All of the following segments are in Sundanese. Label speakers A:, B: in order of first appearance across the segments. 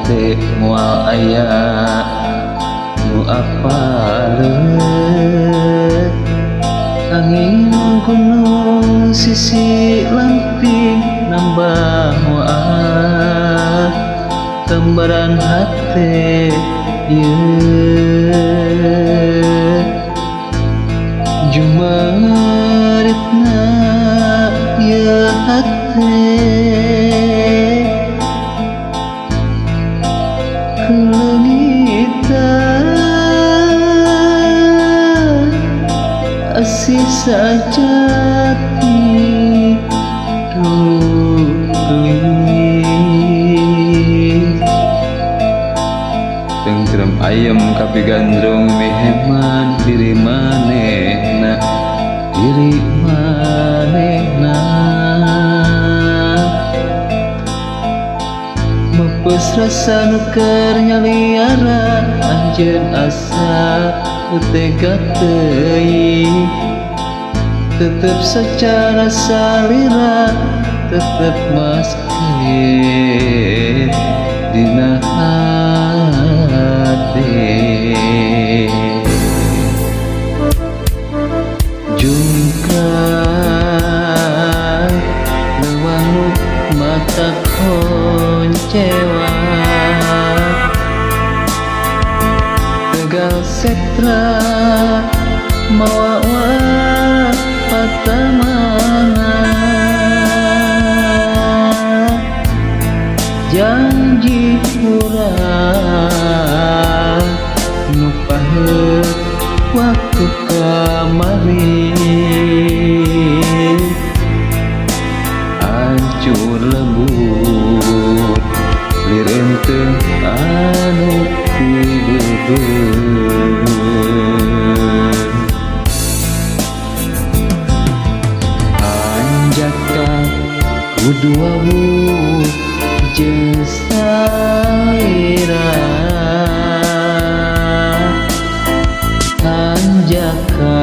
A: hate moal aya nu apaleun. Angin gunung sisi lamping nambah moal gambaran hate ieu. Jumaritna ieu hate keleungitan asih sajati geulis. Tentrem ayem kapigandrung miheman diri manehna, diri manehna. Mepes rasa nu keur nyaliara anjeun asa tega teuing. Tetep secara salira tetep maskeun dina hati. Jungkang leuwang nu mata koncewa Tegal setra mawa patamana. Janji urang nu paheut waktu kamari hancur lebur lireunteung anu pibebeun. Hanjaka kudu wawuh jeung salira, hanjaka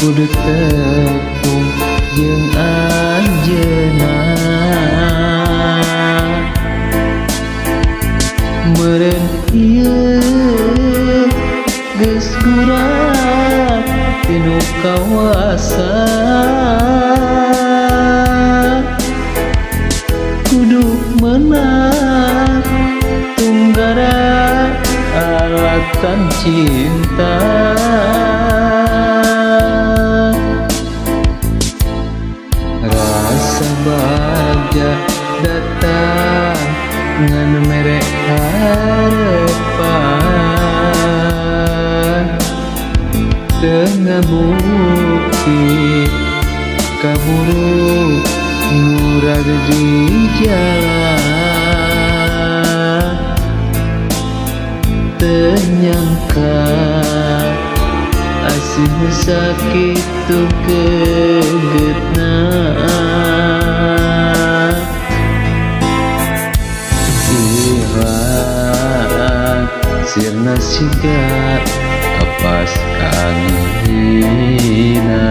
A: kudu tepung jeung anjeunna. Meureun ieu geus kurang tinu kawasa kudu menang tunggara alatan cinta. Rasa bagja datang ngan mere harapan teu ngabukti kaburu murag di jalan. Teu nyangka asih sakitu gegetna. Ilang sirna siga kapas kangina.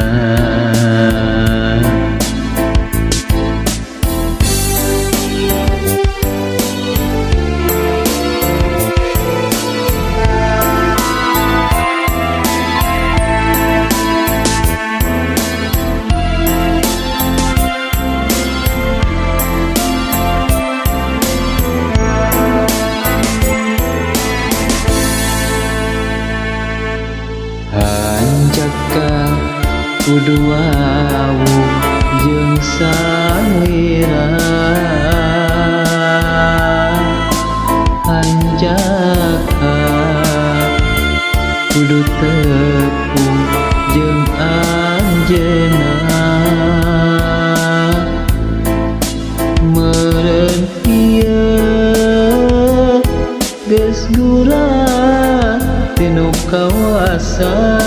A: Hanjaka kudu wawuh jeung salira, hanjaka kudu tepung jeung anjeunna. Meureun ieu geus gurah tinu kawasa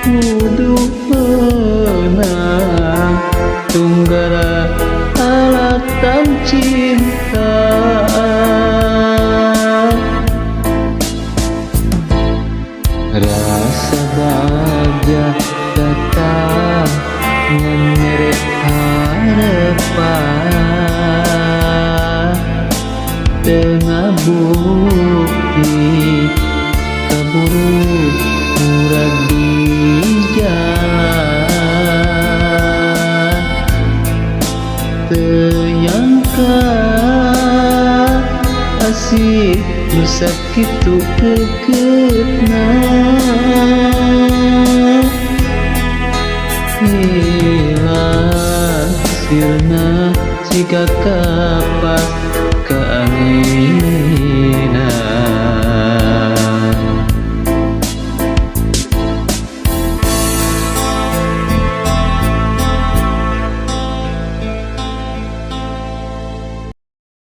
A: kudu menang tunggara alatan cinta. Rasa bagja datang ngan mere harapan. Ngabukti kaburu murag di jalan. Teu nyangka asih nu sakitu deuketna, hilang sirna siga kapas ka angin.